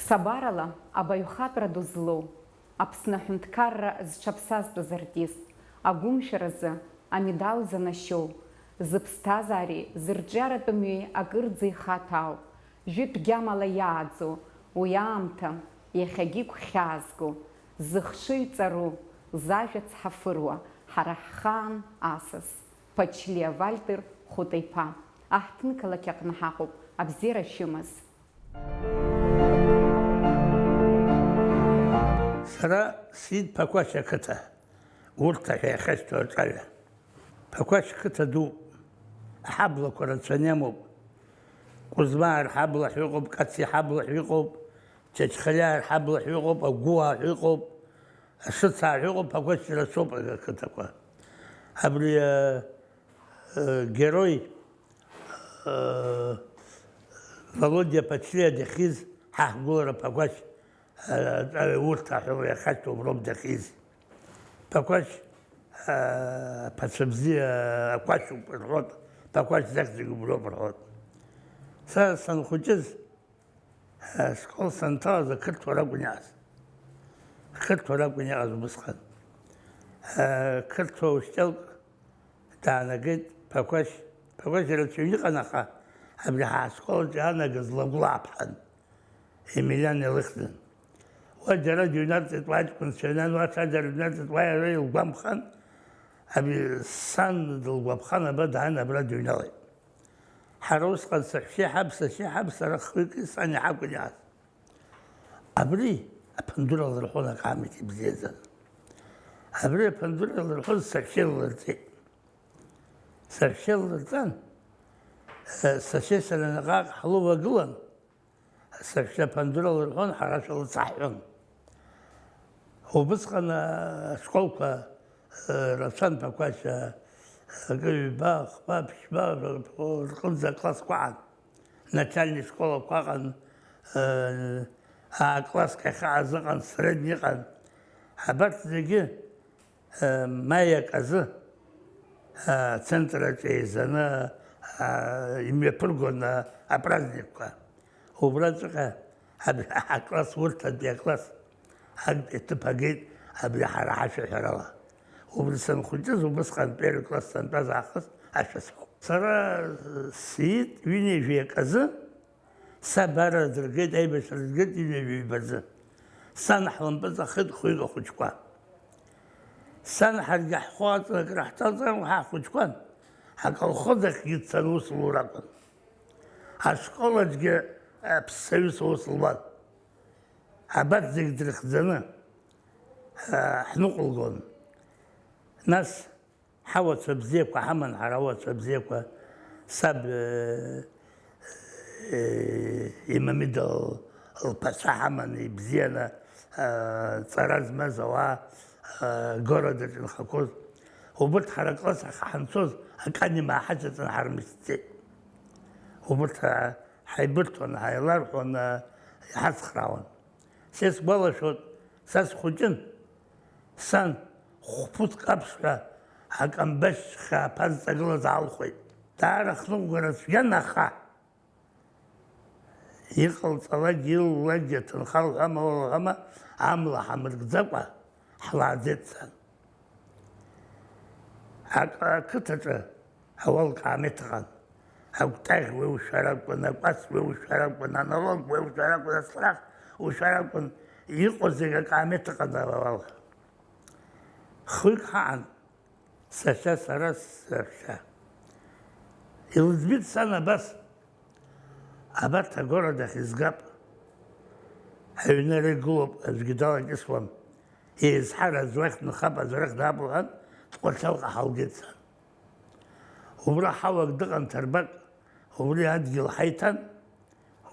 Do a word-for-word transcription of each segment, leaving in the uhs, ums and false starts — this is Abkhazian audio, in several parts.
Ԥсабарала абаҩхатәра ду злоу, Аԥсны аҳәынҭқарра зҽаԥсазтәыз артист, агәымшәаразы амедал занашьоу, зыԥсҭазаареи зырҿиаратә мҩеи акырӡа ихаҭәаау, жәытә гьамала иааӡоу уи аамҭа, иахьагьы игәхьаазго, зыхшыҩ ҵару, зажәа цҳафыруа, ҳара ҳхаан асас, Ԥачлиа Вальтер Хәыта-иԥа. Аҳҭнықалақь аҟны ҳаҟоуп, абзиара шәымаз! Сара сиит Ԥақәашь ақыҭа, урҭ аҳәа иахьашьҭоу аҿаҩа. Ԥақәашь қыҭа ду, аҳаблақәа рацәаны иамоуп. Кәызмаа рҳабла ҳәа иҟоуп, Кациа ҳабла ҳәа иҟоуп, Чачхалиаа рҳабла ҳәа иҟоуп, Агәуаа ҳәа иҟоуп, Ашыцаа ҳәа иҟоуп, Ԥақәашь рацәоуп ақыҭақәа. Абри, э, э, герой, э, Володиа Ԥачлиа дахьиз ҳаҳгәылара Ԥақәашь, э, урҭ аҳәа иахьашьҭоу уброуп дахьиз. Ԥақәашь, э, ԥацәа бзиа, Ақәашьуп рҳәоит, Ԥақәашь захьӡугьы уброуп рҳәоит. Са санхәыҷыз, ашкол санҭалаз ақырҭуа ракәын иҟаз. Ақырҭуа ракәын иҟаз убысҟан. Ақырҭуа учителк даанагеит Ԥақәашь. Ԥақәашь ирацәаҩны иҟан, аха абри ҳашкол аҿы иаанагаз Лагәлааԥҳан, Емелиан илыхьӡын. Уа џьара дыҩнарҵеит, уа аҷкәынцәа ҩнан, уа ҽаџьара дыҩнарҵеит, уа иара илгәамԥхан, абри сан дылгәаԥхан, аба даан абра дыҩналеит. Ҳара усҟан саҳәшьеи ҳаб, сашьеи ҳаб, сара хҩыки сани ҳакәын иааз. Абри аԥындура лырҳәон, акаамеҭ ибзиаӡаны. Абри аԥындура лырҳәон, саҳәшьеи ллырҵеит. Саҳәшьеи ллырҵан, э, сашьеи сареи наҟ-ааҟ ҳлывагылан, саҳәшьа аԥындура лырҳәон, ҳара шәлыцаҳҳәон. Убысҟан ашколқәа, э, рацәан Ԥақәашь, акы ҩба, хԥа, ԥшьба рҟынӡа аклассқәа аҟан. Начальный школақәа аҟан, э, А-класск ахьааз ыҟан, средний ыҟан. Абарҭ зегьы, э, маиак азы, э, ацентр аҿы еизаны, э, имҩаԥыргон, э, апраздникқәа. Убраҵәҟьа абри акласс, урҭ абри акласс актәи аҭыԥ агеит, абри ҳара ҳашәаҳәарала. Убри санхәыҷыз, убысҟан первый класс сантәаз аахыс ашәа сҳәон. Сара сиит ҩынҩажәи акы азы, саб ара дыргеит, аибашьра дыргеит ҩынҩажәи ҩба азы. Сан ҳлымпыҵахеит хәҩык ахәыҷқәа. Сан ҳаргьы ҳхәы аҵа акры ҳҭалҵан, ҳа ҳхәыҷқәан. Аколхоз ахьгьы дцаны ус лур акәын. Ашкол аҿгьы аԥссаҩыс аус луан. Абарҭ зегь дрыхьӡаны, а, ҳныҟәылгон. Нас ҳауацәа бзиақәа ҳаман, ҳара ауацәа бзиақәа, саб, э, э, имамида л-, лԥацәа ҳаман, ибзианы, а, ҵара змаз ауаа, а, городаҿ инхақәоз. Убырҭ ҳара акласс ахь ҳанцоз, аканимаа ҳаҵаҵаны ҳармышьҭӡеит. Убырҭ, а, ҳаибырҭон, ҳаиларҳәон, а, иҳацхраауан. Са исгәалашәоит, са схәыҷын. Сан, хә-ԥуҭк аԥшҳәа акамбашь хьааԥа зҵагылаз аалхәеит. Даара хныҟәгара цәгьан, аха иҟалҵалакгьы, илулакгьы, аҭынха лҳәама, уалҳәама, амла ҳамыркӡакәа ҳлааӡеит, сан. Ак-, ақыҭаҿы ауал каамеҭ ыҟан. Акәтаӷь уеушәар акәын, акәац уеушәар акәын, анолог уеушәар акәын, астрах ушәар акәын, иҟоу зегь акаамеҭ ыҟан ауал. Хҩык ҳаҟан, сашьа, сара, саҳәшьа. Илыӡбеит сан абас, абарҭ агород ахь изгап. Аҩны ара игылоуп, аӡәгьы далакьысуам. Еизҳар аӡә уахь дынхап, аӡә арахь даап лҳәан, Тҟәарчалҟа ҳалгеит сан. Убра ҳауак дыҟан ҭырбак, убри адгьыл ҳаиҭан,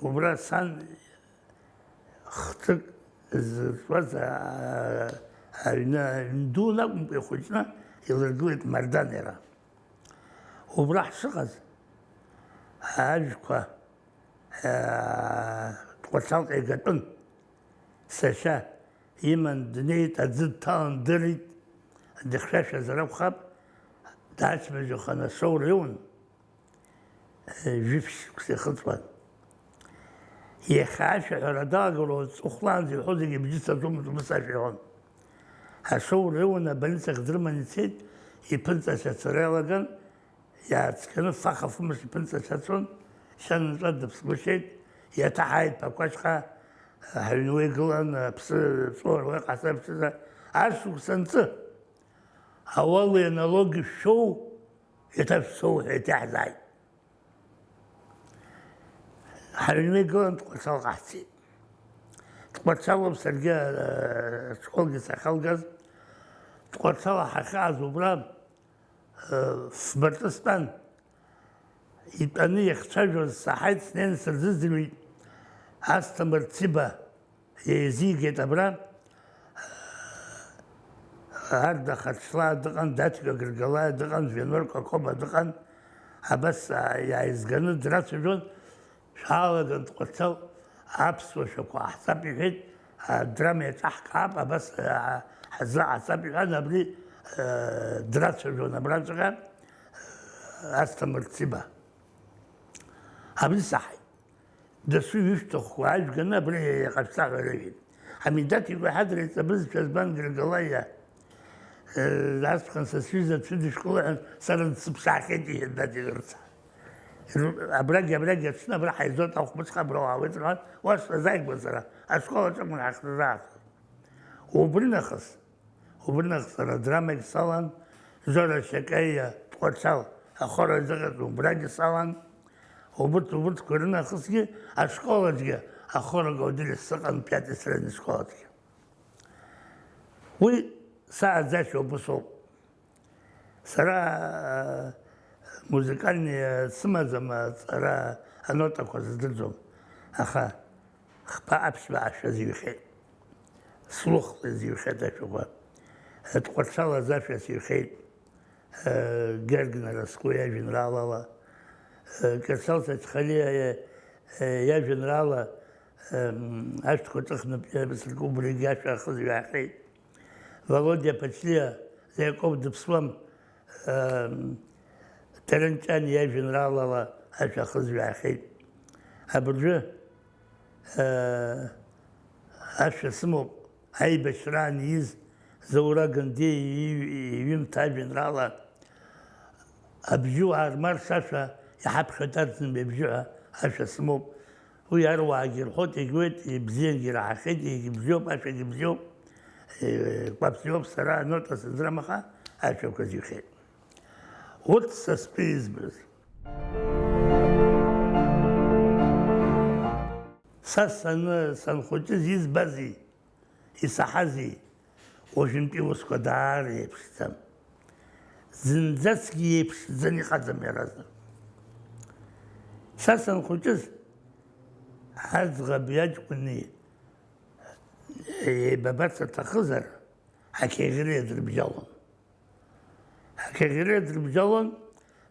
убра сан хҭык зырҵуаз, аа, аҩны, аҩн дуны акәымкәа ихәыҷны илыргылеит Мардан иара. Убра ҳшыҟаз, ажәқәа, аа, Тҟәарчалҟа игатәын. Сашьа иман днеит, аӡы дҭалан дырит, дыхьшәашәазар акәхап, даачмазаҩхан ашоура иоун, жәиԥшь шықәса ихыҵуан. Иахьа ашәаҳәара далагар, уаҵәы хәлаанӡа иҳәо зегьы бжьы цаӡомызт, убыс ашәа иҳәон. Ашоу рыуны абольницахь дрыманы ицеит, иԥынҵа ашьацара иалаган, иааҵхьаны фаха фымш иԥынҵа ашьацон, шьанҵа дыԥсгәышьеит, иаҭаҳаит Ԥақәашьха, ҳаҩны уи гылан, аԥсы ҵәуар уи ҟасҵа ԥшыза, ашықәс анҵы, ауал ианалог ишәшоу, еиҭа шәшоу ҳәа еиҭа иаҳзааит. Ҳаҩны игылан Тҟәарчалҟа ҳцеит. Тҟәарчалоуп саргьы, э, ашколгьы сахьалгаз. Тҟәарчала ҳахьааз убра, э, фбатәы стәан. Итәаны иахьцәажәоз саҳаит, снеины сырзыӡырҩит Асҭамыр Циба. Еизигеит абра, Арда Хачлаа дыҟан, Даҭико Гыргалаа дыҟан, Венор Кокоба дыҟан, абас, а, иааизганы драцәажәон, шәаалаган Тҟәарчал аԥсуа шәақәа ҟаҳҵап иҳәеит, адрама иаҿаҳкаап, абас, а, ҳазыҟаҵап иҳәан, абри, а, драцәажәон абраҵәҟьа, а, Асҭамыр Циба. Абри саҳаит. Дасу ишәҭаху ажәганы абри иҟашәҵа ҳәа рыҳәеит. Ҳамидаҭ игәаҳадра иҵабызшәа збан Гыргалаиа, э, асҵәҟьан са сҩыза дшәыдышәкыло ҳәа сара дсыԥшаахьеит, иҳәеит Даҭикәа рыцҳа. Абрагь, абрагь аҽны абра ҳаизоит, ахәмыцхә абра уаауеит рҳәан, уа сазааигәан сара, ашкол аҿы акәын ҳахьназаахаз. Убри нахыс, Убри нахыс сара драмагь салан, Жора Шьакаиа Тҟәарчал ахор азыҟаҵо убрагьы салан, убырҭ, убырҭқәа рынахысгьы ашкол аҿгьы ахор акаудиолист сыҟан пиати средни школ аҿгьы. Уи сааӡашьа убыс ауп. Сара, э, музыкальный, э, сымаӡам, аҵара анотақәа сыздырӡом, аха хԥа аԥшьба ашәа зыҩхьеит. Слухла изыҩхьеит ашәақәа. Тҟәарчалаз ашәа сыҩхьеит, э, Гергна Раску иажәеинраалала, э, Кьырсал Сачхалиа, э, э, иажәеинраала, э, м, ашәҭқәа ҿыхнытә иабасыркы убригьы ашәа ахызҩаахьеит. Володиа Ԥачлиа, Лиаков дыԥсуам, э, Ҭарынҷан иажәеинраалала ашәа ахызҩаахьеит. Абыржәы, э, ашәа сымоуп, аибашьраан ииз Заур Агандиа иҩ-, иҩымҭа ажәеинраала Абжьы уаа рмарш ашәа иҳаԥхьоит Арӡынба ибжьы ҳәа ашәа сымоуп. Уи аруаагьы ирҳәоит, егьуеит, ибзиангьы ираҳахьеит, егьыбзиоуп, ашәагьы бзиоуп, е, кәаԥ бзиоуп, сара анота сызрым, аха ашәақәа зыҩхьеит. Урҭ са стәы избаз. Са саны, санхәыҷыз избази? Исаҳази, уажәынтәи усқәа даара еиԥшӡам. Зынӡаскгьы еиԥшӡаны иҟаӡам иаразнак. Са санхәыҷыз, аӡӷаби аҷкәыни еибабарц аҭахызар, ақьаӷьыра иадырбжьалон. Ақьаӷьыра дрыбжьалон,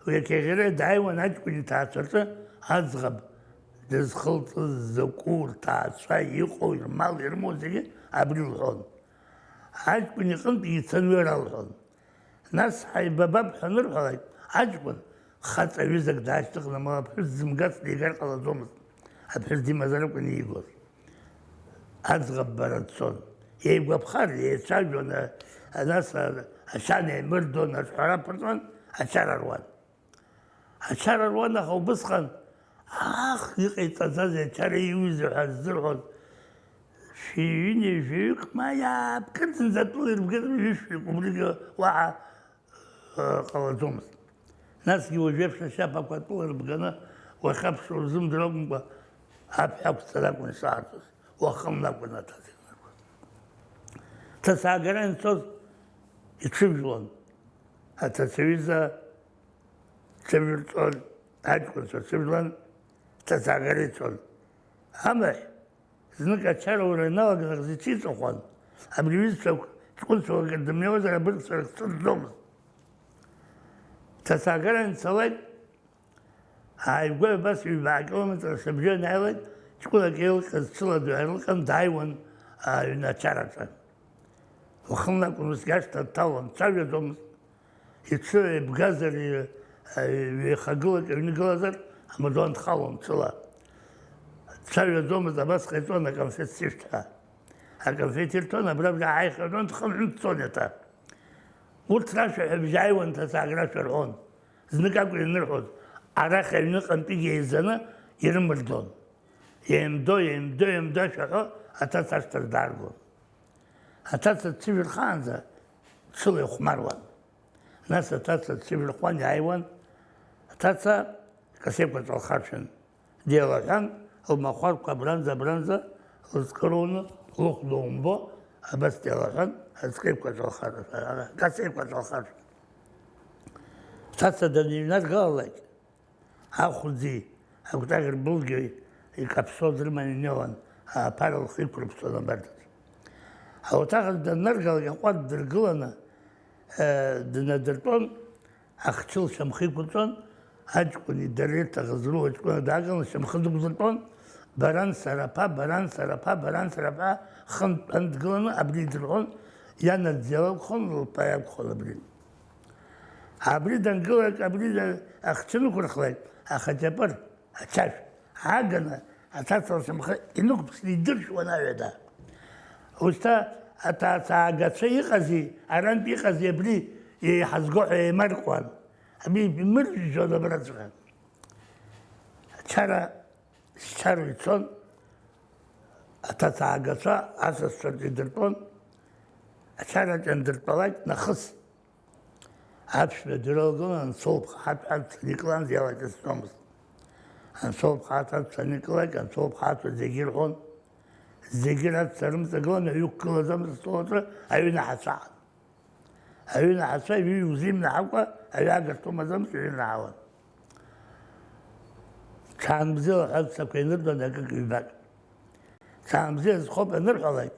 уи ақьаӷьыра дааиуан аҷкәын иҭаацәаҿы аӡӷаб дызхылҵыз закәу рҭаацәа иҟоу, ирмал ирымоу зегьы абри лҳәон. Аҷкәын иҟынтәгьы ицан уи ара лҳәон. Нас ҳаибабап ҳәа анырҳәалак, аҷкәын хаҵа ҩызак даашьҭыхны, амала аԥҳәыс зымгац дигар ҟалаӡомызт, аԥҳәыс димазар акәын иигоз. Аӡӷаб бара дцон. Еигәаԥхар, еицәажәон, а, нас, а, ашьа неимырдон, аҿҳәара ԥырҵәан, ачара руан. Ачара руан, аха убысҟан, ах, иҟаиҵаӡазеи ачара ииузеи ҳәа ззырҳәоз, шәи ҩынҩажәаҩык ма иаапкын зынӡа атәыла ирбгазар ҩышәҩык, убригьы уаҳа ҟалаӡомызт. Насгьы уажәеиԥш ашьаԥақәа атәыла рбганы уахьаԥшуа рзымдыруа акәымкәа, аԥҳә ақәҵара акәын ишаартыз, уахынла акәын аҭаца инаркуаз. Ҭацаагара анцоз иҽыжәлон. Аҭацаҩыза ҽыжәлҵон, аҷкәынцәа ҽыжәлан, ҭацаагара ицон. Амаҳә, Знык ачара ура ианалага нахыс иҽиҵәахуан, абри иҩызцәа ҷкәынцәа акы дымнеиуазар абыргцәа рыхцәы ӡӡомызт. Ҭацаагара анцалак, ааигәа абас ҩбаа километр шабжьы анааилак, ҷкәынак еилҟьаз ҽыла дҩарылҟьан дааиуан аҩны ачараҿы. Уахынла акәын усгьы ашҭа дҭалон, дцәажәаӡомызт. Иҽы еибгазар, ҩеихагылак аҩны игылазар, амардуан дхалон ҽыла. Дцәажәаӡомызт, абас ҟаиҵон, аконфет сышәҭ ҳәа. Аконфет ирҭон, абра-абра ааихьан, дхынҳәны дцон еиҭа. Урҭ рашәаҳәабжь ааиуан, ҭацак рашәа рҳәон. Знык акәын ианырҳәоз, арахь аҩныҟантәигьы еизаны ирымырдон. Еимдо, еимдо, еимдо ашәа ҳәо аҭаца ашҭа дааргон. Аҭаца дцәыжәырхаанӡа ҽыла ихәмаруан. Нас аҭаца дцәыжәырхуан, иааиуан. Аҭаца касеиқәаҵәа лхаршәын. Деилаҳәан, лмахәарқәа абранӡа, абранӡа лыҵкыроуны, лыхәда умбо, абас деилаҳәан, аҵкеиқәаҵәа лхаршәын, касеиқәаҵәа лхаршәын. Аҭаца даныҩнаргалалак, ахәыӡи акәтаӷь рбылгьои икаԥсо дрыманы инеиуан, аԥара лхы иқәрыԥсон абарҭаҿ. Ауаҭах даннаргалак, аҟәардә дыргыланы, э, днадыртәон, ахчы лшьамхы иқәырҵон, аҷкәыни дареи рҭаха зру аҷкәына дааганы лшьамхы дықәдыртәон, баран сара ԥа, баран сара ԥа, баран сара ԥа, хынтә дгыланы абри идырҳәон, ианаӡӡеи лакәхон, лԥа иакәхон абри. Абри дангылак, абри ахчы нықәырхлак, ахаҷапыр, ачашә ааганы, аҭаца лшьамхы инықәԥсны идыршәуан аҩада. Ушьҭа аҭаца аагацәа иҟази, арантә иҟази абри еиҳазго ҳәа еимаркуан. Абри имыржәжәон абраҵәҟьа. Ачара Счароу ицон, аҭацаагацәа асасцәа рҿы идыртәон, ачараҿы иандыртәалак нахыс аԥшәма дырылгон, Анцол ԥҳа аҭаца дцаны икылан, иалакьысӡомызт. Анцол ԥҳа аҭаца дцаны икылак, Анцол ԥҳа аҭаца зегьы ирҳәон, зегьы раҵәца рымҵагылан, аҩы ықәгылаӡомызт астол аҿы, аҩы наҳацәаан. Аҩы наҳацәа, аҩы иузимнаҳакәа, аҩы агарҭәа умаӡамызт, аҩы наҳауан. Ҽаанбзиала ҳәа аҵәцақәа иныртәон акык-ҩбак. Ҽаанбзиа зхоуп анырҳәалак,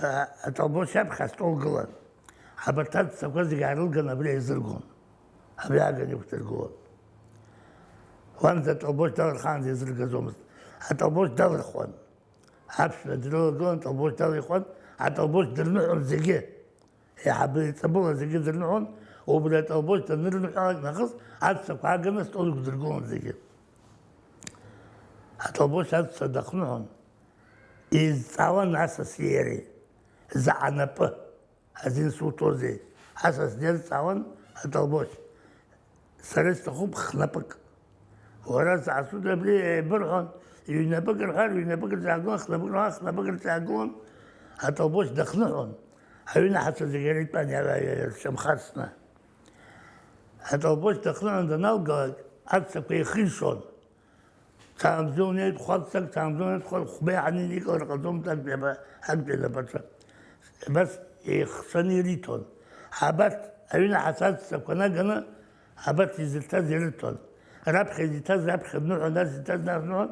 а-, атолбошь аԥхьа астол гылан. Абарҭ аҵәцақәа зегьы аарылган абри еизыргон. Абри ааган иқәдыргылон. Уанӡа атолбошь далырхаанӡа еизыргаӡомызт. Атолбошь далырхуан. Аԥшәма дрылагылан, атолбошь далихуан, атолбошь дырныҳәон зегьы. Еиҳабы иҵабыла зегьы дырныҳәон, убри атолбошь данырныҳәалак нахыс, аҵәцақәа ааганы астол иқәдыргылон зегьы. Атолбошь аҵәца дахныҳәон, изҵаауан асаси иареи, заҟа напы. Азин суҭозеи? Асас дирҵаауан атолбошь. Сара исҭахуп хнапык. Уара заасуҭ абри еибырҳәон, ҩнапык рҳәар, ҩнапык рҿы иаагон, хнапык рҳәар, хнапык рҿы иаагон. Атолбошь дахныҳәон. Аҩынаҳацәа зегьы иара итәан иара, иара, ршьамхы ацны. Атолбошь дахныҳәон даналгалак, аҵәцақәа еихишон. Ҭаамза унеит, хәаццак, ҭаамза унеит, хәа-, хәба иаҳаны иникылар ҟаҵомызт актәи аба-, актәи анапаҿы. Абас еихшаны ириҭон. Абарҭ аҩынаҳацәа аҵәцақәа наганы, абарҭ изырҭаз ирыҭон. Раԥхьа изиҭаз раԥхьа дныҳәон, нас изиҭаз нас дныҳәон.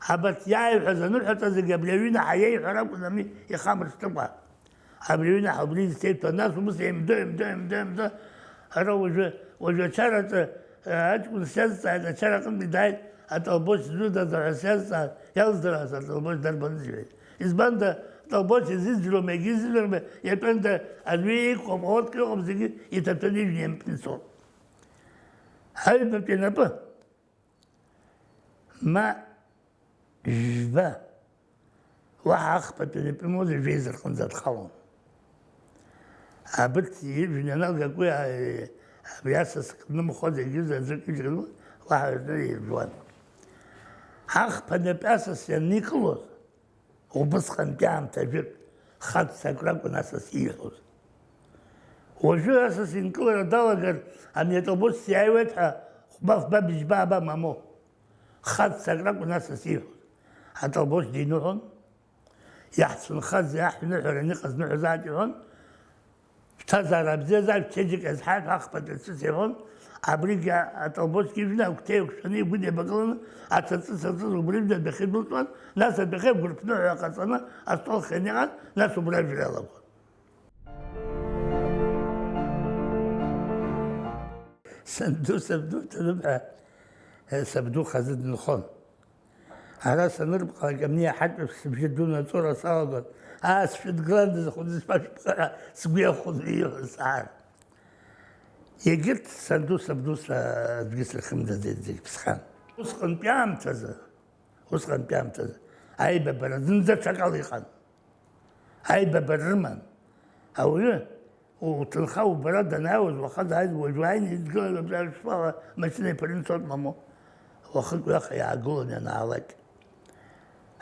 Абарҭ иааиҳәаз аныҳәаҿа зегьы абри аҩынаҳа иеиҳәар акәын, ами, ихамыршҭыкәа. Абри аҩынаҳа убри изҭеиҭәа, нас ус еимдо, еимдо, еимдо, еимдо. Ара уажәы, уажәы ачараҿы, э, аҷкәын сиазҵааит, ачара аҟынтәи дааит, атолбошь зҩыдаз ҳәа сиазҵааит, иалздырааз атолбошь дарбаныз иҳәеит. Избанда, атолбошь изиӡырҩуам, егьизыӡырҩуам, иатәында аӡәы иқәхом, аурҭ иҟоуп, зегьы иҭаҭәаны ижәны ианԥынҵоуп. Аҩбатәи анапы. Ма жәба, уаҳа ахԥатәи напы имоуӡар, жәеиза рҟынӡа дхалон. Абырҭ ижәны ианалгак уи, а, абри асас кны мхәа зегьы заҵәык ижәло, уаҳа аҩны иржәуан. Ахԥа напы асас ианникылоз, Убысҟантәи аамҭа ажәытә хаццак ракәын асас ииҳәоз. Уажәы асас инкылара далагар, ани атолбошь сиааиуеит ҳәа хәба-фба быжьба-ааба мамоу. Хаццак ракәын асас ииҳәоз. Атолбошь диныҳәон, иаҳцәынхазеи аҳ иныҳәара аныҟаз ныҳәазааит иҳәон, Ԥсҭазаара бзиазааит, чеиџьыка иазҳаит ҳәа ахԥатәи аҵыс иҳәон, абригьы атолбошьгьы ижәны агәҭа еиқәшәаны игәыдеибакыланы аҭаҵыс аҵыс убри жәны адәахьы дәылҵуан, нас адәахьы агәырԥныҳәа ҟаҵаны астол хианы иҟан, нас убра ажәра иалагон. Санду, сабду ҭаныԥҳәа, сабду хазы дынхон. Ара санырбҟалак, абни иаҳатәым сыбжьы дуны аҵәыуара салагон, аа, сшәыдгыландаз, ахәыӡы сԥашәыпҟа ҳәа сгәы иахәон уи ииҳәоз саан. Егьырҭ санду, сабду са-, аӡәгьы сырхымӡаӡеит, зегь ԥсхан. Усҟантәи аамҭазы, Усҟантәи аамҭазы аибабара зынӡа ҽакала иҟан. Аибабара рыман. Ауаҩы уҭынха убара данааиуаз, уаха дааиз, уажә уааины идгылан, абра шәфала машьына иԥырны ицоит, мамоу, уахык-ҩаха иаагылон ианаалак.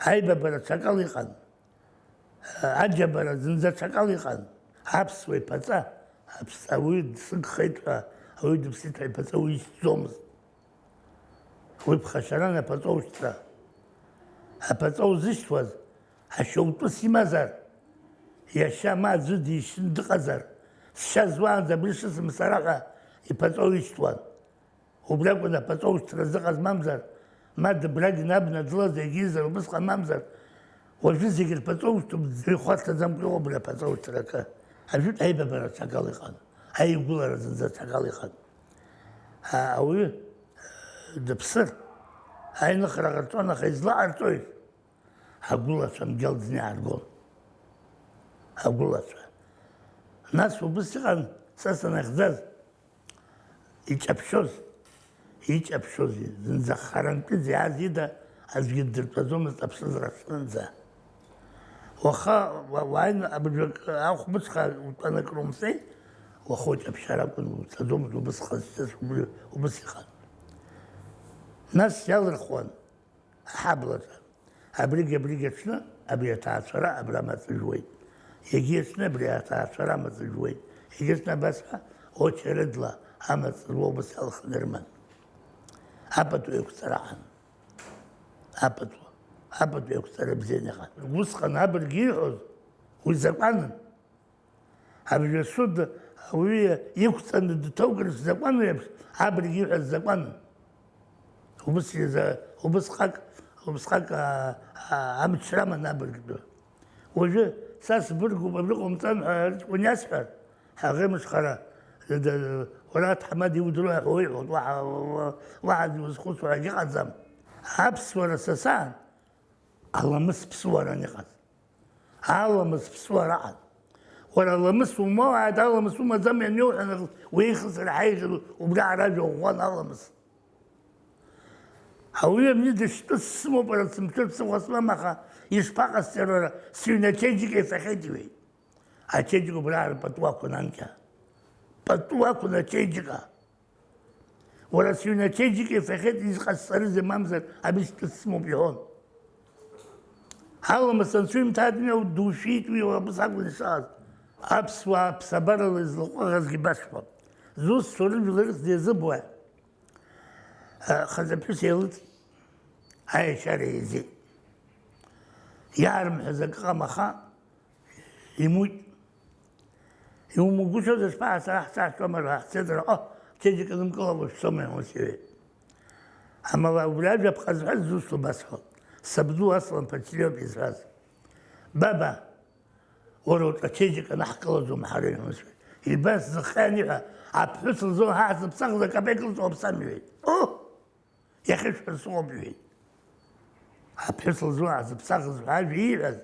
Аибабара ҽакала иҟан. Аџьабара зынӡа ҽакала иҟан. Аԥсуа иԥаҵа, аԥс-, ауаҩы дсыгхеит ҳәа, ауаҩы дыԥсит ҳәа иԥаҵа уишьҭӡомызт. Уи ԥхашьаран аԥаҵоушьҭра. Аԥаҵа узышьҭуаз, ашьоутәы симазар, иашьа ма аӡәы дишьны дыҟазар, сшьа зуаанӡа абри шысымсара ҳәа иԥаҵа уишьҭуан. Убри акәын аԥаҵоушьҭра зыҟаз мамзар, ма дыбрагь набна длаз егьизар убысҟан мамзар, уажәы зегьы рԥаҵоушьҭуп, дыҩхәарҭаӡамкәа иҟоуп абри аԥаҵоушьҭра акы. Ажәытә аибабара ҽакала иҟан, аигәылара зынӡа ҽакала иҟан. А-, ауаҩы дыԥсыр, аиныхра ҟарҵон, аха излаҟарҵои? Агәылацәа мгьалӡны иааргон. Агәылацәа. Нас убыс иҟан са санахьӡаз. Иҷаԥшьоз, иҷаԥшьози, зынӡа харантәи дзиааз ида аӡәгьы ддыртәаӡомызт аԥсыӡра шнынӡа. Уаха уа-, уааины абыржәы ахәмыцха утәаны акрумфеи, уаха уҷаԥшьар акәын, уцаӡомызт, убыс ҟазҵаз убри, убыс иҟан. Нас иалырхуан аҳаблаҿы. Абригь, абригь аҽны абри аҭаацәара абра амаҵ жәуеит. Егьи аҽны абри аҭаацәара амаҵ жәуеит. Егьи аҽны абас ҳәа очередла амаҵ зуа убас иалхны ирыман. Апату еиқәҵара аан. Апату. Апату еиқәҵара бзианы иҟан. Усҟан абыргь ииҳәоз уи закәанын. Абыржәы asuд ауаҩы иқәҵаны дҭоугарц закәану еиԥш, абыргь ииҳәаз закәанын. Убыс иза-, убысҟак, убысҟак, аа, аа, амчра аман абыргтәы. Уажәы са сбыргуп, абри ҟоумҵан ҳәа аҷкәын иасҳәар, ҳаӷеимышхара, д-, д-, уара аҭаҳмада иудыруа ҳәа уиҳәоит, уаҳа, уа-, уаҳа узхәыцуа ҳәагьы ыҟаӡам. Аԥсуара са саан, аламыс ԥсуаран иҟаз. Аламыс ԥсуара аҟан. Уара аламыс умоуааит, аламыс умаӡам ианиуҳәа, уеихсыр ҳаиӷьын, убри ара жәа ӷәӷәан аламыс. Ауаҩы абни дышьтәыс сымоуп, ара дсымшәыр ԥсыхәа смам, аха ишԥаҟасҵари уара, сыҩны ачеиџьыка ифахьеит, иҳәеит. Ачеиџьыка убра ара пату ақәын анкьа. Пату ақәын ачеиџьыка. Уара сыҩны ачеиџьыка ифахьеит, изҟасҵарызеи, мамзар абри сымоуп иҳәон. Аламыс анцәа имҭааит, уи душәит, уи абас акәын ишааз. Аԥсуаа ԥсабарала излаҟәыӷазгьы басҳәап. Зусҭцәа рыжәла рыхьӡ иазыбуа, а, хазы ԥҳәыс еилыҵит. Аиашьара еизеит. Иаарымҳәаз акы ыҟам, аха имуит. Иумугәышьозар, шԥаҳацара, ҳцаҳҵома ҳәа ҳцеит, ара, ҟоҳ, ачеиџьыка нымкылакәа шәцома, ус иҳәеит. Амала убри ажәаԥҟа зҳәаз зусҭоу басҳәап, сабду Аслан Ԥачлиоуп изҳәаз. Баба, уара уҿы ачеиџьыка анаҳкылаӡом ҳара, иҳәон сҳәеит. Ибас зыхҟьа аниҳәа, аԥҳәыс лзын ҳа ҳзыԥсахыз акапеик лҵуам сами, иҳәеит. Ҟоҳ! Иахьышәҳәо соуп, иҳәеит. Аԥҳәыс лзуаа зыԥсахыз ҳәа ажәа ииҳәаз,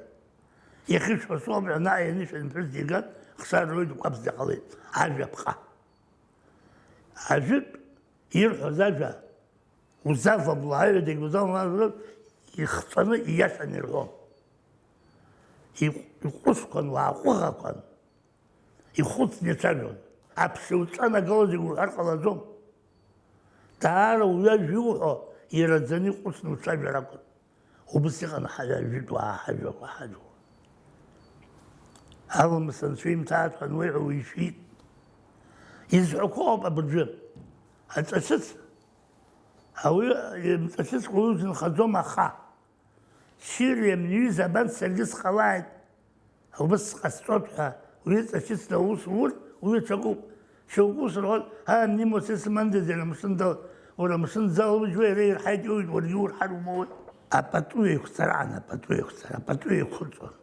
иахьышәҳәо соуп ҳәа, наҟ ианышәан иԥҳәыс диган, хшара руаҩ дкәаԥӡа ҟалеит, ажәаԥҟа. Ажәытә ирҳәоз ажәа, узавамло аҩадагь узавамло, ихҵәаны ииашаны ирҳәон. Иҟ-, иҟәышқәан, уааҟәыӷақәан. Ихәыцны ицәажәон. Аԥшьа уҿанагалозеи уҳәар ҟалаӡом. Даара уҩажәа иуҳәо, ираӡаны иҟәыцны уцәажәар акәын. Убыс иҟан ҳажәа, жәытә уаа ҳажәақәа ҳажәуа. Аламыс анцәа имҭааит ҳәа ануеиҳәа уишәит. Изҳәақәо ауп абыржәы. Аҵәахьыц, ауаҩы имҵәахьыцкәа уаҩы узынхаӡом, аха Шьыри амни ҩыза абан саргьы сҟалааит, убыс сҟасҵоит ҳәа, уи ҵашьыцны аус ур, уи ҽакуп. Шьоукы ус рҳәоит, ҳа, амни Мосес имандаз иара амшын дал-, уара амшын залужьуа иара ирҳаит иоуит, уаргьы урҳар умоуеи? Апату еиқәҵараан, апату еиқәҵара, апату еиқәырҵон.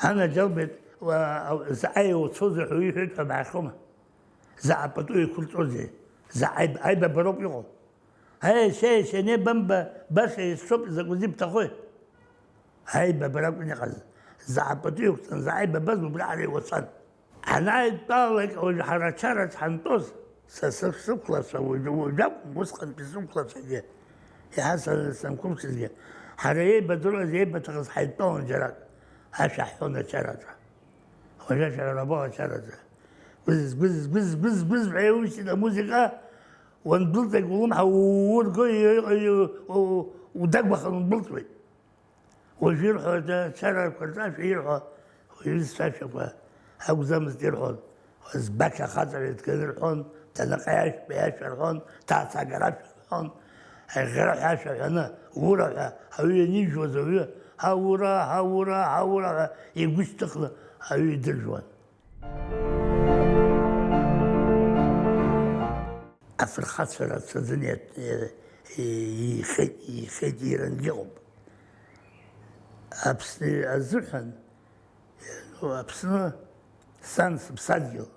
Анаџьалбеит, уа-, ау-, заҟа еиуцозар ҳәа уиҳәеит ҳәа баахьоума? Заҟа пату еиқәырҵозеи? Заҟа аиб-, аибабароуп иҟоу. Аешьа, аешьа, ане бамба, баша есшоуп, закәызеи бҭахои? Аибабара акәын иҟаз. Заҟа пату еиқәҵан, заҟа аибабаз убри ҳара иуацәан. Ҳанааидтәалалак, уажә ҳара ачараҿ ҳантәоз, са сықәлацәа, уажә, уажә акәым, усҟантәи сықәлацәагьы, Иаҳа са-, санқәымшәазгьы, ҳара еибадыруаз, еибаҭахыз ҳаидтәалан џьарак, ашәа ҳҳәон ачараҿы. Уажәы ашәаҳәара або ачараҿы. Гәыз, гәыз, гәыз, гәыз, гәыз ҳәа еиушьит амузыка, уандәылҵ, улымҳа уурго, и-, и-, у-, удагәахан ундәылҵуеит. Уажә ирҳәоит, ачарақәа рҿы ашәа ирҳәо, уаҩы зцәашәақәа акәӡамызт ирҳәон. Збақь ахаҵара иҭганы рҳәон, Ҭанаҟа иашәа, иашәа рҳәон, ҭаацагара ашәа рҳәон, аӷьӷьара ҳәа ашәа ҳәаны, ура ҳәа, ауаҩы ианижәуаз ауаҩы, ҳаура, ҳаура, ҳаура ҳәа игәышьҭыхны аҩы идыржәуан. Афырхацәа рацәаӡаны иа-, иа-, иихеит, иихеит, ирангьы ыҟоуп. Аԥсны азыҳәан, ну, Аԥсны сан сыԥсадгьыл,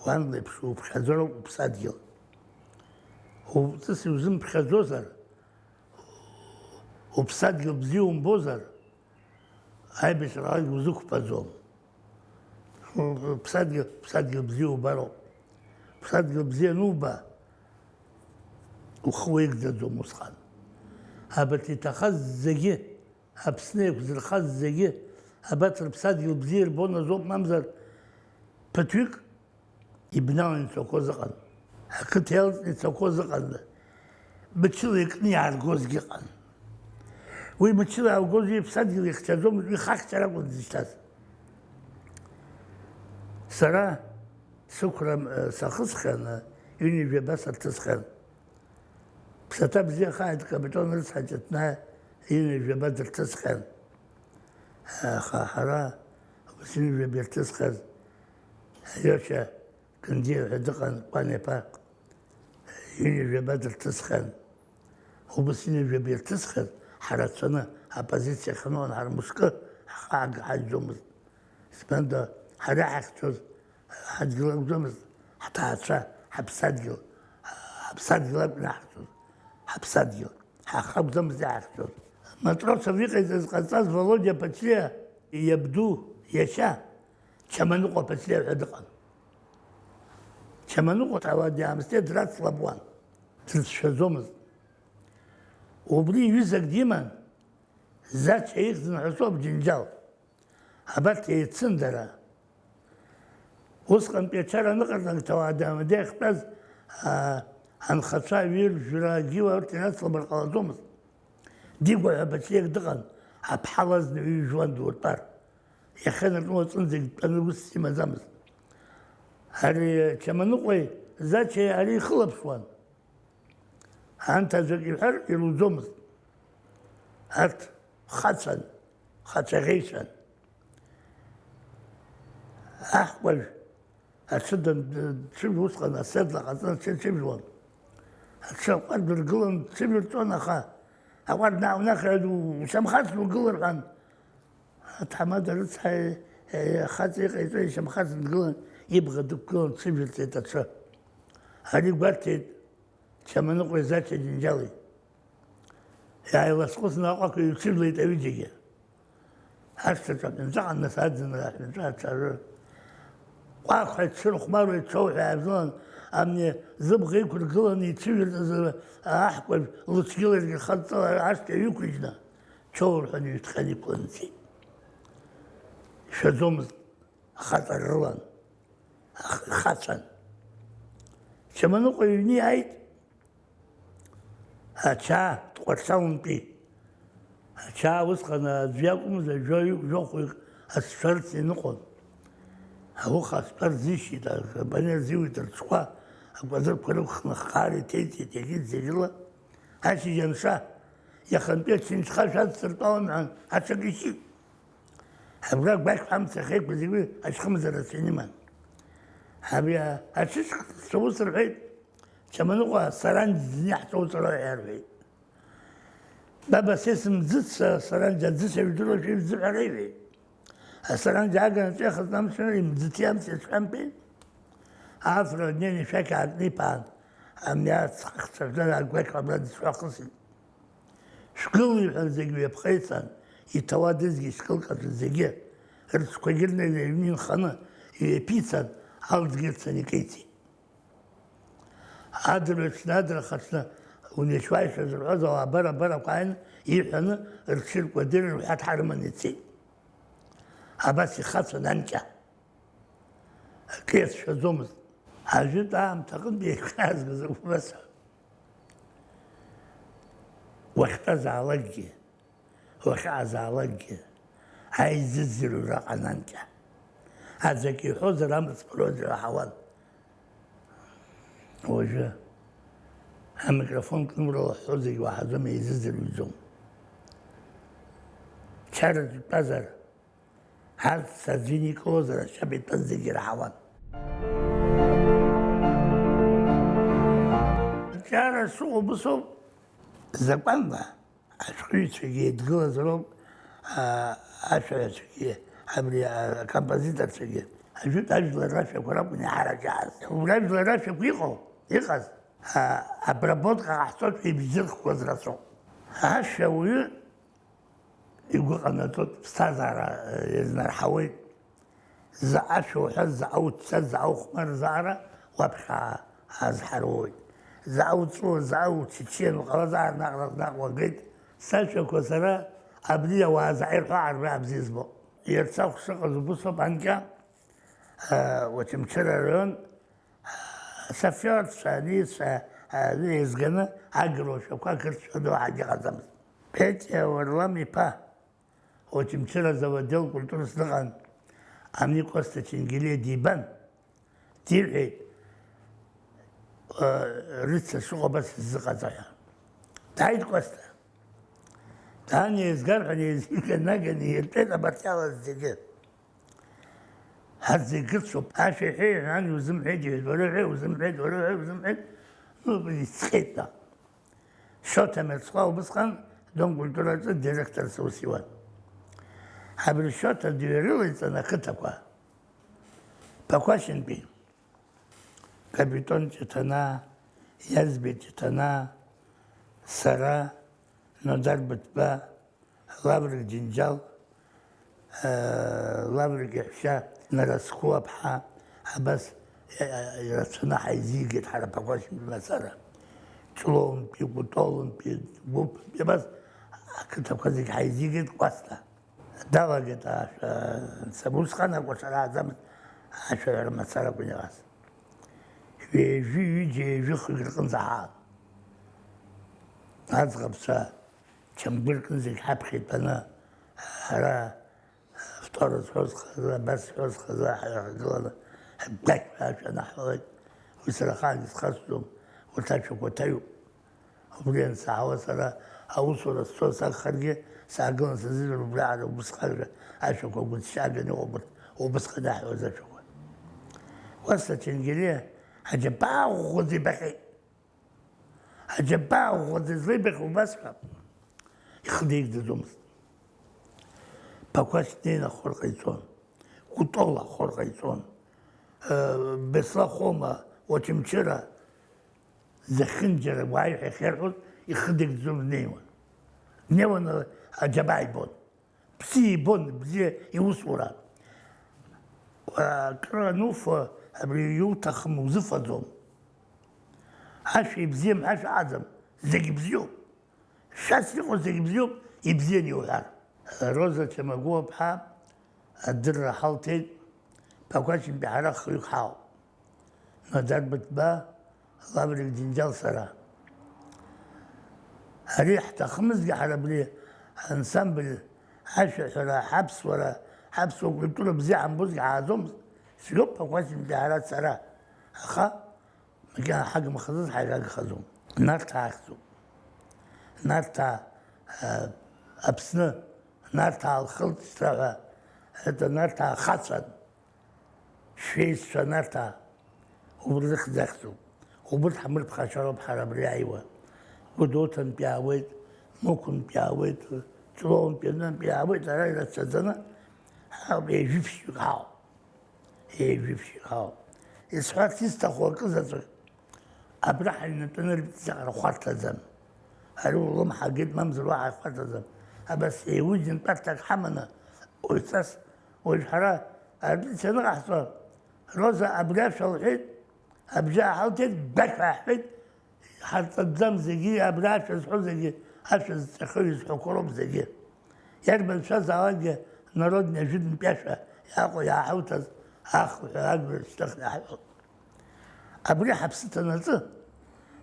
уан леиԥш уԥхьаӡароуп уԥсадгьыл. Уҵыс иузымԥхьаӡозар, уԥсадгьыл бзиа умбозар, аибашьралагьы узықәԥаӡом. Уԥсадгьыл, ԥсадгьыл бзиа убароуп. Ԥсадгьыл бзиа ануба, ухы уеигӡаӡом усҟан. Абарҭ иҭахаз зегьы, Аԥсны еиқәзырхаз зегьы, абарҭ рыԥсадгьыл бзиа ирбон азоуп, мамзар ԥыҭҩык ибналан ицақәоз ыҟан. Ақыҭа иалҵны ицақәоз ыҟан. Мчыла икны иааргозгьы ыҟан. Уи мчыла иаалгоз уи иԥсадгьыл ихьчаӡомызт, уи хахьчара акәын дзышьҭаз. Сара сықәра, э, сахысхьан, э, ҩынҩажәаба сырҭысхьан. Ԥсаҭа бзиахааит, Капитон рыцҳа, Ҷыҭнаа ҩынҩажәаба дырҭысхьан. Аха ҳара убас ҩынҩажәаба ирҭысхьаз Алиоша Кындиа ҳәа дыҟан, Кәан иԥа, ҩынҩажәаба дырҭысхьан. Убас ҩынҩажәаба ирҭысхьаз, ҳрацәаны апозициа ахьаныҟан, ҳара мышкы ҳхы аагаҳаӡомызт. Избанда, ҳара иҳахьчоз ҳадгьыл акәӡамызт, ҳҭаацәа, ҳаԥсадгьыл, ҳаԥсадгьыл акәын иаҳахьчоз, ҳаԥсадгьыл, ҳахы акәӡамызт иаҳахьчоз. Матросов иҟаиҵаз ҟаҵаз Володиа Ԥачлиа иабду иашьа Чаманыҟәа Ԥачлиа ҳәа дыҟан. Чаманыҟәа ҭауади-аамсҭеи драцлабуан, дрыцәшәаӡомызт. Убри ҩызак диман, Зача ихьӡын ҳәа соуп, Џьынџьал. Абарҭ еицын дара. Усҟантәи ачара аныҟарҵалак, ҭауади-аамсҭеи ахьтәаз, аа, анхацәа, Вир, Жәрагьиуа урҭ ирацлабыр ҟалаӡомызт. Дигәа ҳәа Бачлиак дыҟан, аԥҳал азна ҩы жәуан дуртәар. Иахьа инаркны уаҵәынӡагь дтәаны усс имаӡамызт. Ари Чаманыҟәеи Зачеи ари ихылаԥшуан. Анҭ аӡәк иҳәар ируӡомызт. Арҭ хацәан, хацәаӷьеишьан. Аҳкәажә аҽы данцәыжә усҟан асетла ҟаҵаны аҽы цәыжәуан. Аҽы аҟәардә ргылан дцәыжәырҵон, аха аҟәардә наунахра ушьамхацны угыл рҳәан. Аҭаҳмада рыцҳа, е, е, ахаҵа иҟаиҵо ишьамхацны дгылан, ибӷа дықәгылан дцәыжәырҵеит аҽы. Ари гәарҭеит Чаманыҟәеи Зача Џьынџьали. Иааиласҟәысны Аҟәақәа ҩҽыжәлеит аҩыџьагьы. Ашҭаҿы аҳәынҵәа ҟан, нас аӡынра аҳәынҵәа аҽарыр. Ҟәақҳәа дшырхәмаруа ичоу ҳәа иаажәылан, амни зыбӷа иқәыргыланы ицәыжәырҵаз аҳкәажә лыцәгьа ларгьы хадҵала ашҭа ҩықәыжьны, чоу рҳәан ҩыҭҟьан иқәланы ицеит. Ишәаӡомызт, ахаҵа рылан, ах-, ихацәан. Чаманыҟәа иҩны иааит. Ача, Тҟәарчалнтәи. Ача усҟан аӡә иакәымзар, жәаҩык, жәохәҩык ацәшәарц иныҟәон. Ауха ацәтәа рзишьит, акомбайнер зиуит рҽқәа, акәадырқәа рықәхны ахкаара иҭеиҵеит, иагеит зегьыла. Ашьыжь анша, иахантәи ачынҽха шәадсыртәалан ҳәа аҽак ишьит. Абра гәашә ҳамца ахьеиқәыз игәы ашьхымза рацәа иман. Абри аҽышьхцәа ус рҳәеит, Чаманыҟәа Саранџь зны иаҳцәоуҵароуп ҳәа рҳәеит. Баба, сес мӡыц, Саранџь аӡыцәа ижәдыруашәа ижәӡы ҳәа реиҳәеит. Асаранџь ааганы аҵәеихатә амшәара имӡыҭи амца иацәҳәамтәи? Афра днеины ишәақь аакны иԥаан, амни ацхыхцәа жәлар агәақь абра дыцәҳәахысит. Шәгыл, иҳәан, зегь ҩаԥхеицан, иҭауадызгьы шькылк аҿы зегьы, рыҽқәагьы рнеины аҩны инханы иҩаԥицан, алӡгьы рцаны икеиҵеит. Адырҩаҽны, адырхаҽны, Унеишьуааишьа зырҳәоз ауаа абар-абарақәа ааины иҳәаны, рҽыркәадыр рҳәа дҳарыманы ицеит. Абас ихацәан анкьа. Акы иацәшәаӡомызт. Ажәытә аамҭа аҟынтә иахьазгаз убас. Уахьтәазаалакгьы, уахьаҟазаалакгьы аизыӡырҩра ҟан анкьа. Аӡәк иҳәозар, амыцхәроз иаҳауан. Уажәы амикрофон кны урылыҳәҳәо зегь уаҳаӡом, еизыӡырҩӡом. Чара дтәазар, арҭ саӡәы иникылозар, ашьап итәаз зегь ираҳауан. Чара шыҟоу убысоуп, закәанла. Ашәҟәыҩҩцәагьы еидгылазароуп, аа, ашәаҳәацәагьы, абри, аа, акомпозиторцәагьы. Ажәытә ажәлар рашәақәа ракәын иаҳарак иааз. Убри ажәлар рашәақәа иҟоу, иҟаз, аа, обработка ҟаҳҵоит ҳәа ибжьырхуаз рацәоуп. Ашәа ауаҩы игәы ҟанаҵоит, ԥсҭазаара, аа, иазнарҳауеит. Заҟа шәоуҳәа, заҟа уцәцар, заҟа ухәмар, заҟара уаԥхьа азҳароуеит. Заҟа уҵәуа, заҟа учычен уҟалазаар, наҟ-наҟ-наҟ уагеит. Сашәақәа сара абри ауаа заҟа ирҳәо аарбаа бзиа збо. Ерцахә шыҟаз убысоуп анкьа, а, Очамчыра араион, а, шоферцәа, анеицәа, а, еизганы агыруашәақәа ақырҭцәа доуҳагьы ыҟаӡамызт. Петиа Варлам-иԥа. Очамчыразы аотдел культурас дыҟан, ани Косҭа Ченгелиа дибан, диҳәеит, рыцҳа, сыҟоуп абас сзыҟаҵа ҳәа. Дааит Косҭа. Даан еизгар ҳәа неизиган, наган ииртәеит абарҭ иалаз зегьы. Ҳа зегь ырцәоуп, ашәа иҳәеи, ани узымҳәеит, иҳәеит, уара уҳәеи, узымҳәеит, уара уҳәеи, узымҳәеит, ну, ицҟьеит наҟ. Шоҭа Мерцхәа убысҟан Дом культураҿы директорс аус иуан. Абри Шоҭа дҩарылеиҵан ақыҭақәа, Ԥақәашьынтәи, Капитон Ҷыҭанаа, Иазбеи Ҷыҭанаа, сара, Нодар Быҭәба, Лаврик Џьынџьал, Лаврик иаҳәшьа Нарасқәыуаԥҳа, абас ирацәаны ҳаизигеит ҳара Ԥақәашьынтәи мацара. Ҷлоунтәи, Кәтолынтәи, Гәыԥынтәи, абас ақыҭақәа зегь ҳаизигеит Кәасҭа. Далагеит ашәа, усҟан акәашара ааӡамызт, ашәаҳәара мацара акәын иҟаз. Ҩажәи ҩыџьа, ҩажәи хҩык рҟынӡа ҳаан. Аӡӷабцәа Чамгәыр рҟны зегь ҳаԥхьа итәаны, ара, фтора зҳәоз хазы, абас зҳәоз хазы ҳаихагыланы, ҳгәақьҳәа ашәа анаҳҳәалак, уи сара ахаангьы схасҵом, урҭ ашәақәа ҭаҩуп. Убри ансаҳауа сара аусура сцо сакәхаргьы, саагылан сазыжәлар убриаҟара убысҟанра ашәақәа гәыҭшьааганы иҟоуп урҭ, убысҟан иаҳҳәоз ашәақәа. Кәасҭа Ченгелиа аџьабаа ӷәӷәаӡа ибахьеит. Аџьабаа ӷәӷәаӡа излеибахьоу убасҟан ихы деигӡаӡомызт. Ԥақәашь днеины ахор ҟаиҵон, Кәтол ахор ҟаиҵон, Беслахома, Очамчыра, зехьынџьара уааи ҳәа ихьырҳәоз ихы деигӡаӡом днеиуан. Днеиуан, аџьабаа ибон. Бзиа ибон, бзиа иусура. Акры ануфа, абри иуҭахым узыфаӡом. Ашәа ибзиам ҳәа шәаҟаӡам, зегь бзиоуп. Шәас иҟоу зегь бзиоуп, ибзиан иуҳәар. Роза Чамагәуаԥҳа адырра ҳалҭеит, Ԥақәашьынтәи ҳара хҩык ҳауп. Нодар Быҭәба, Лаврик Џьынџьал, сара. Ари ҳҭахымызгьы ҳара абри ансамбль ашәаҳәара, ҳаԥсуара, ҳаԥсуа культура бзиа ҳамбозгьы ҳааӡомызт, сҩоуп Ԥақәашьынтәи ҳара сара. Аха макьана ҳагымхаӡоз ҳаиӷьагахаӡом. Нарҭаа ахьӡуп. Нарҭаа, а, Аԥсны, Нарҭаа лхылҵшьҭра ҳәа, это Нарҭаа хацәан. Шәеизцәа Нарҭаа, убри рыхьӡ ахьӡуп. Убырҭ ҳамырԥхашьароуп ҳара абри ааиуа. Гәдоуҭантәи аауеит, Мықәынтәи аауеит, Ҷлоунтәи, Нынтәи аауеит, ара ирацәаӡаны ҳауп, ҩажәи ԥшьҩык ҳауп. Ҩажәи ԥшьҩык ҳауп. Исҳәарц исҭаху акы заҵәык, абра ҳаҩнатәаны рыԥҵаҟара хәарҭаӡам. Ари улымҳа агеит, мамзар уаҳа ихәарҭаӡам. Абас еиужьын тәарҭак ҳаманы, уаҩҵас, уажә ҳара арепетициа аныҟаҳҵо, Роза абри ашәа лҳәеит, абжьы ааҳалҭеит, гәашә ааҳәеит, Иҳарҵатәӡам зегьы, абра ашәа зҳәо зегьы, ашәа зҵахьоу изҳәақәо роуп зегьы. Иарбан шәазаалакгьы народни ажәытәнтәи ашәа иааҟоу иааҳауҭаз ахуҳәа ажәлар шьҭыхны иаҳҳәоит. Абри ҳаԥсы ҭанаҵы,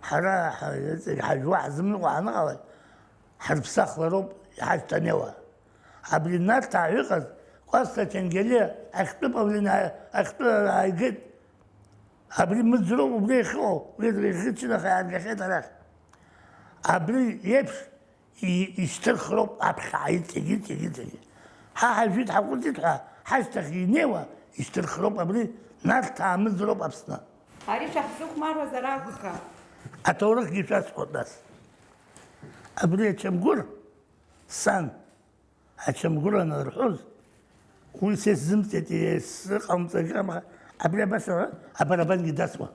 ҳара ҳа-, иҵегь ҳажәуа ҳзымныҟәо ҳаныҟалак, ҳарԥсахлароуп иҳашьҭанеиуа. Абри Нарҭаа иҟаз Кәасҭа Ҭенгелиа ахьтәы павлин ааи-, ахьтәы ааигеит. Абри мыӡроуп убри иахьыҟоу, уи иахьыччаны аха иааргахьеит арахь. Абри еиԥш и-, ишьҭырхроуп аԥхьа иҵегь, иҵегь, иҵегь. Ҳа ҳажәит, ҳаҟәыҵит ҳәа ҳашьҭахь инеиуа ишьҭырхроуп абри Нарҭаа мыӡроуп Аԥсны. Ари шәаҳзыхәмаруазар акәхап. Аҭоурыхгьы шәасҳәоит нас. Абри ачамгәыр сан ачамгәыр анырҳәоз, уи са исзымҵеит, исыҟамҵакьама, абри абас ара абарабангьы дасуан.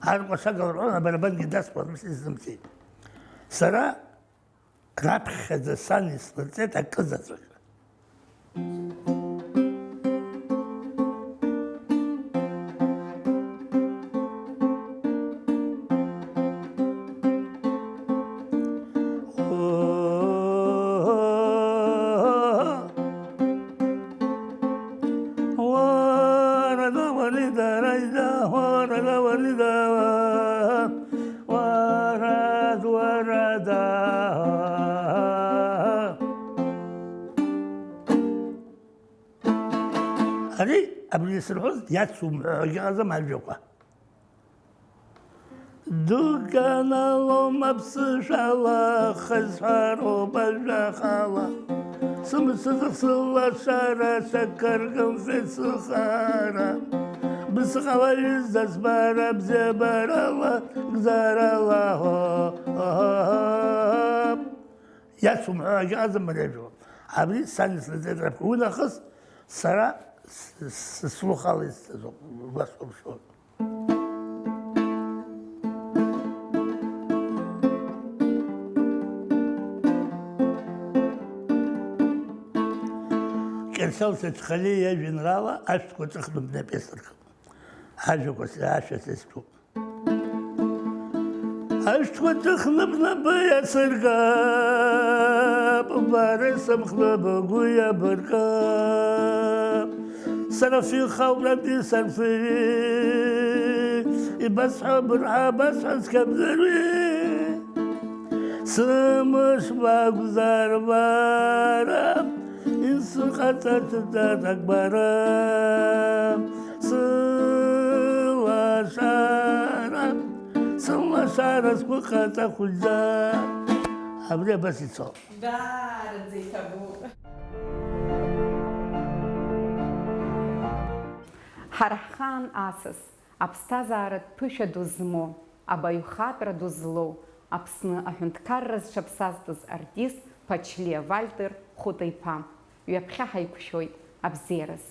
Аркәашага лҳәон, абарабангьы дасуан, ус исзымҵеит. Сара раԥхьаӡа сан ислырҵеит акы заҵәык. Ари, абри исырҳәоз иацумҳәо ҳәагьы ыҟаӡам ажәақәа. Дуканалом аԥсышәала, хызҳәароуп ажәахала. Сымсыӡах сылашара, сакыргымфеит сыхара. Бысҟала ҩыза збара бзиабарала, гзарала, ҳо, ҳо, ҳо, ҳо. Иацумҳәо агьыҟаӡам ари ажәа. Абри сан ислырҵеит раԥхьа. Уи нахыс сара с-, с-, слухала исҭаз ауп, убас ауп шәоуп. Кьыршьал Сачхалиа иажәеинраала Ашәҭқәа ҿыхныбны апиеса ркын. Ажәақәа са, ашәа са стәуп. Ашәҭқәа ҭыхны бнапы иасыркып, бара исымхны бгәы иабыркып. Сара фҩы хаурантәи сарфыҩы, ибасҳәа бырҳа, басҳәа цқьа бзырҩы. Сымыш бакәзар бара, исыҟаҵатәӡаз акәбара, сылашара, сылашара сгәы хаҵа хәыҷӡа. Абри абас ицо. Даараӡа иҭабуп. Ҳара ҳхаан асас, аԥсҭазааратә ԥышәа ду змоу, абаҩхатәра ду злоу, Аԥсны аҳәынҭқарра зҽаԥсазтәыз артист Ԥачлиа Вальтер Хәыта-иԥа, ҩаԥхьа ҳаиқәшәоит абзиараз.